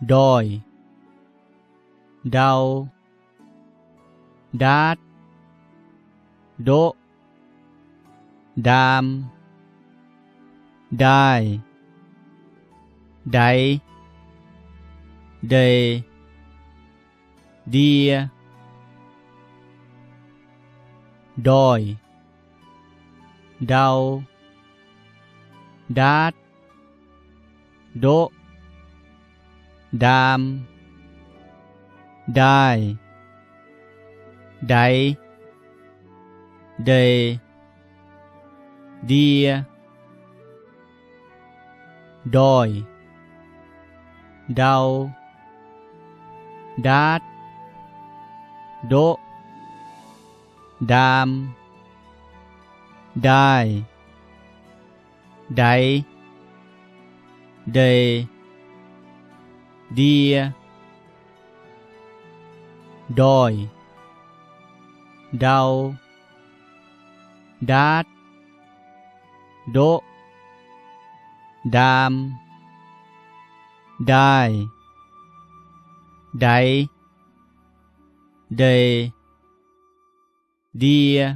ndoih, ndau, ndaatv, ndoqv, ndaam, ndaaih, ndaix, ndeic, ndie, ndoih, ndau, ndaatv, ndoqv, ndaam, ndaaih, ndaix, ndeic, ndie, ndoih, ndau, ndaatv, ndoqv, ndaam, ndaaih, ndaix, ndeic, ndie, ndoih, ndau, ndaatv, ndoqv, ndaam, ndaaih, ndaix, ndeic, ndie,